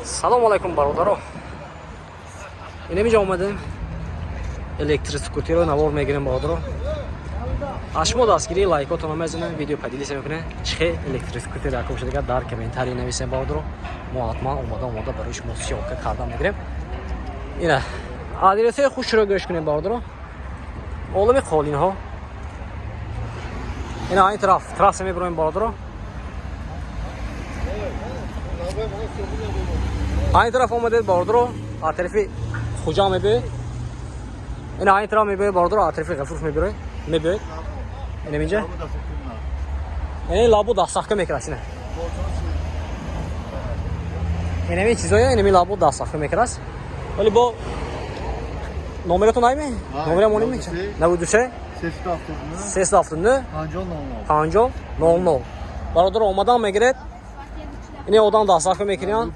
Салому алайкум, бародаро. Инамиҷа омадем, электроскутеро навор мегирем, бародаро. Аз шумо дастгирии лайкотона мезанем, видео поделиться мекунем. Чихе электроскутер якум шудага дар комментарий нависем, бародаро. Мо ҳатман омода омода барои шумо съёмка карда мегирем. Ина адресҳои хушро гӯш кунем, бародаро. Олами қолинҳо. Ина ин тараф трасса мебироем, бародаро. Ин тараф омадед, бародаро, аз тарафи Хуҷа мебиёед. Ина ин тараф мебиёед, бародаро, аз тарафи Ғафуров мебироед, мебиёед. Инам инҷа. Ин лабу доставка мекунад ина. Инами чизоя, инами лабу доставка мекунад. Вале бо номератон айме? Номерам оними? 93 379 50 00. Бародаро, омадан мегиред. Ини одам доставка мекунанд.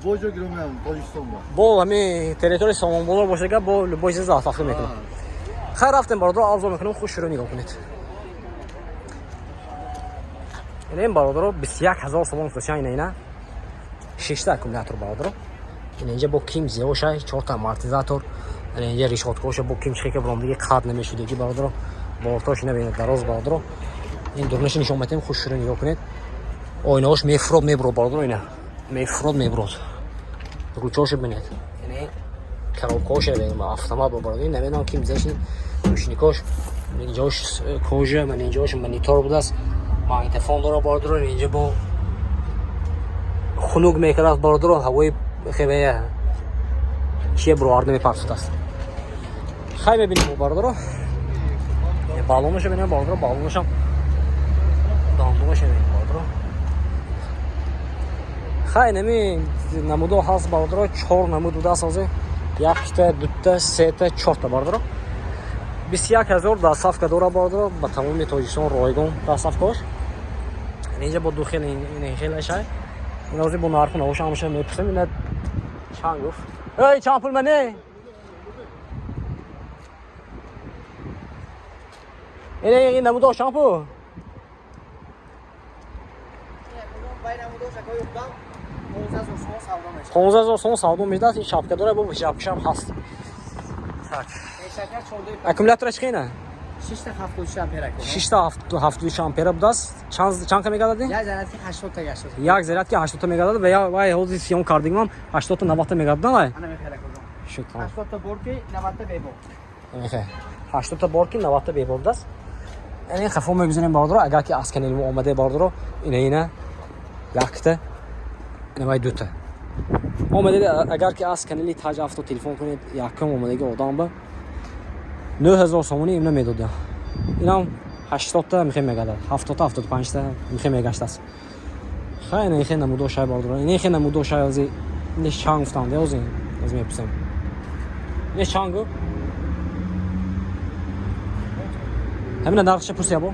Бо ҳами территорияи Сомонболор бошага, бо любой чиз доставка мекунад. Хайр, рафтем, бародаро, арзо мекунем, хуш шуро нигоҳ кунед. Ин бародаро 21 ҳазор сомон фурӯшан. Ина шишта аккумулятор, бародаро. Ина инҷа бо ким зиёшай, чорта амортизатор, ина инҷа решёткаоша бо ким чихека баром диге қад намешудагӣ, бародаро. Бортош ина бинед, дароз, бародаро. Ин дурнаша нишон метаҳем, хуш шуро нигоҳ кунед. Оинаош мефурод, мебурод, бародаро, ина мефурод, мебурод. Ручоша бинед, ина коробкаоша бинед, автомат, бародаро. Ин намедонам ким зешин ручникош, инҷош кожа, ман инҷош монитор будааст, магнитофон дора, бародаро. Инҷа бо хунук мекард, бародаро, ҳавои хеле чие буроварда мепарсудааст. Хай, мебинем, бародаро, баллонаша бинем, бародаро, баллонашам дандонаша бинем, бародаро. Хай, нами намудо ҳаст, бародаро, чор намуд будааст ҳозир: якта, дута, сета, чорта, бародаро. 21 000 доставка дора, бародаро, ба тамоми Тоҷикистон ройгон доставкаош. Инҷа бо ду хел, ин хелашай. Ин ҳозир бо нарху навоша ҳамаша мепурсем. Ина чанд гуфт? Эй, чанд пул мане? Ин намудо чанд пул? 15 000 сомон савдо мешудааст. Ин шапка дора, бо шапкашам ҳаст. Так, аккумулятора чӣ ина? 6.73 ампера. 6.73 ампера будааст. Чанд ка мегардад? Як зарядки 80 та гашт. Як зарядки 80 та мегардад. Ва я вай ҳозир съём кардигмам 80 та, 90 та мегардад, вай. Ана мехера кардам. Шуд. 80 та борки, 90 та бебор. Мехе. 80 та борки, 90 та бебор будааст. Ин хафо мегузарем, бародаро, агар ки аз канали мо омаде, бародаро, ина якта, ина вай дута. Омадед, агар ки аз канали Таҷ Авто телефон кунед, якум омадаги одам ба 9000 сомонӣ имна медодам. Инам 80 та мехе мегардад, 70 та, 75 та мехе мегаштааст. Хай, ина ихе намудо шай, бародаро, ина ихе намудо шай. Ози ин чанд гуфтанд? Ози ози мепурсем. Ин чанд гуфт? Ҳамина нархша пурсия бо.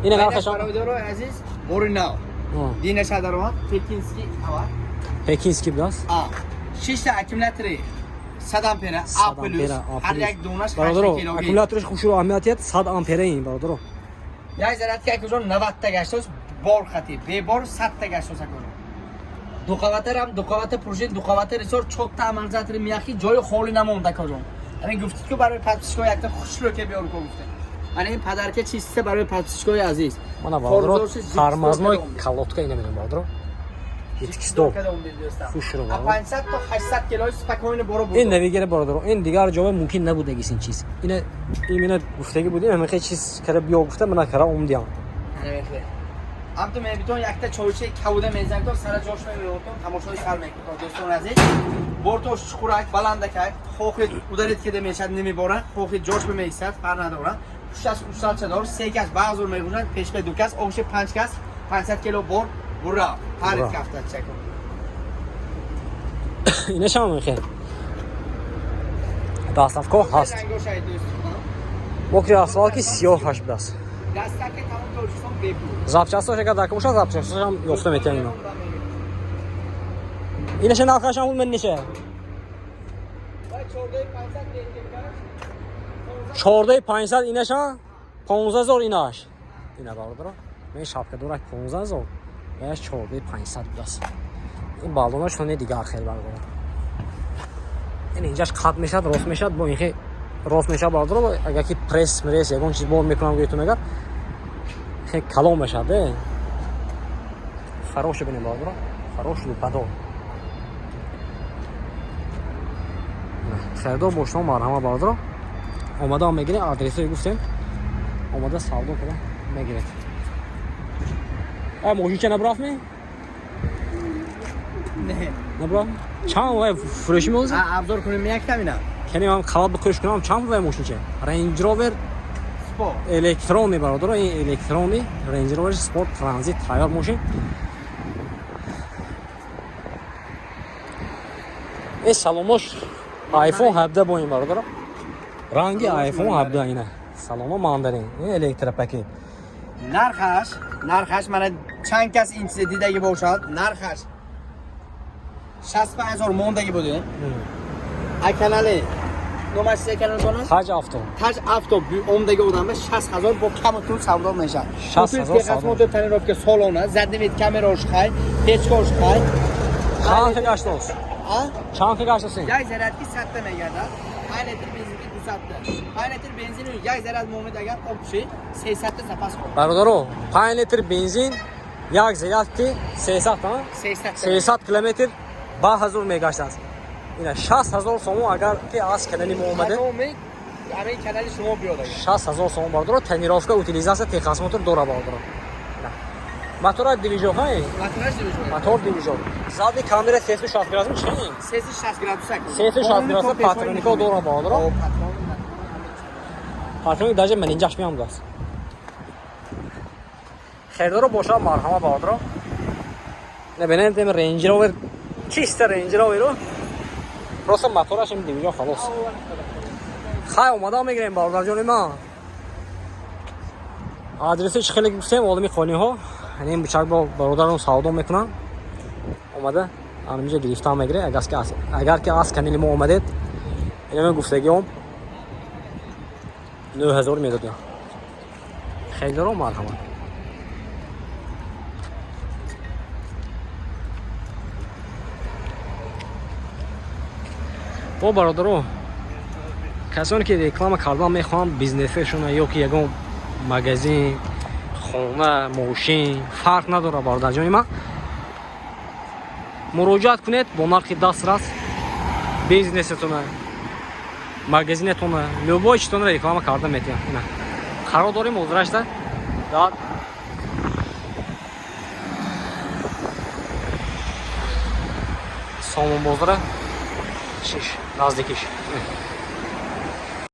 Ина нархша. Бародарои азиз, бори нав. Динаша даромад, Пекинский ава. Пекинский будааст. А. 6 та аккумулятори 100 ампера, А плюс. Ҳар як донаш 8 бародаро килоги. Аккумулятораш хушро аҳамият диҳад, 100 ампера ин, бародаро. Як зарядки акужон 90 та гаштост, бор хати, бебор 100 та гаштост акужон. Ду қаватарам, ду қавата пружин, ду қавата ресор, чорта амортизатори мягкий, ҷои холӣ намонда акужон. Ҳамин гуфтид ку барои подписчикҳо якта хушрӯ ке биёр ку гуфта. Ана ин подарка чиста барои подписчикҳои азиз. Мана, бародаро, тормозной колодка ина бинем, бародаро. Иткисдор. Хушрӯ. 500 то 800 килои спокойно боро буд. Ин навигера, бародаро, ин дигар ҷоба мумкин набудагис ин чиз. Ина имина гуфтагӣ будем, ҳамин чиз кара биё гуфта, мана кара омдиям. Ҳамту мебитон якта чойчаи кавуда мезанитон, сара ҷош мебиротон, тамошои сар мекунтон, дӯстони азиз. Бортош чуқурак, баландакак, хохи ударит кида мешад, намебора, хохи ҷош меистад, фарқ надорад. Пушташ усалча дор, се кас баъзур мегӯшад, пешпе ду кас, обше панҷ кас, 500 кило бор, бура, ҳарит кафта чако. Инашам мехе. Доставка ҳаст. Мокри асфалт ки сиёҳ ҳаш будааст. Доставка тамом Тоҷикистон бепул. Запчастҳош агар дар бошад, запчастҳошам ёфта метавонем ино. Инаша нархашам пул мен неша? 14 500 инаша, 15 000 инаш. Ина бародаро, мен шапка дорак 15 000 ва 14 500 будааст. Ин баллонашон дигар хел бародаро. Ин инҷаш қат мешавад, рост мешавад, бо инхе рост мешавад бародаро. Агар ки пресс мресс ягон чиз бор мекунам гӯятон, агар хе калон мешавад, э фароша бинем бародаро, фарош лупадор. Харидор бо шумо марҳама бародаро, омада мегиред, адресое гуфтем, омада савдо када мегиред. А мошинча набрафт ме? Не. Набрафт? Чанд вай фурӯшӣ меозӣ? Обзор кунем якта ина. Кани ман қалаб бикӯш кунам, чанд вай мошинча? Range Rover Спорт. Электронный бародаро, ин электронный Range Rover Sport Transit тайёр мошин. Ин салонош iPhone 17 бо ин бародаро. Ранги iPhone 17 ина. Салоно мандарин, ин электропакет. Нархаш mana чанд кас ин чизи дидаги бошад, нархаш 65 000 мондаги буд. А канали номаш се канал бона? Таҷ Авто. Таҷ Авто омдаги одамба 60 000 бо каму савдо мешавад. 60 000 савдо. Мотор тонировка солона, задний вид камерош хай, печкош хай. Чанд ка гаштост? А? Чанд ка гаштост ин? Як зарядки 100 та мегардад. 5 литр бензини 200 та. 5 литр бензини як заряд момед агар об ши 300 та запас кун. Бародаро, 5 литр бензин, як зарядки 300 та? 300 та. 300 километр ба ҳазур мегаштааст. Ина 60 000 сомон, агар ки аз канали мо омаде. Ҳамин канали шумо биёд агар. 60 000 сомон бародаро, тонировка, утилизация, техосмотр дора бародаро. Мотора движок, ҳай? Мотораш движок. Мотор движок. Задний камера 360 градус чи? 360 градус. 360 градус патронико дора бародаро. Патроник даже ман инҷаш меомадааст. Хелдоро боша марҳама бародаро. Не бинед ин Range Rover, чисто Range Rover, просто мотораш ин движок, халос. Хай, омада мегирем бародарҷони ман. Адреси чӣ хеле гуфтем, олами хониҳо, ин бучак бо бародарон савдо мекунанд. Омада ҳаминҷо гирифтан мегиред, агар ки аз канали мо омадед, инаме гуфтагиом 9000 медодем. Хелдоро марҳамат. Бо бародаро, касоне ки реклама кардан мехоҳанд бизнесешона ё ки ягон магазин, хона, мошин, фарқ надорад, бародарҷони ман, муроҷиат кунед, бо нархи дастрас бизнесетона, магазинетона, любой чизтонро реклама карда метиҳам. Ина қарор дорем ҳозирашда дар Сомонбозора шиш наздикиш.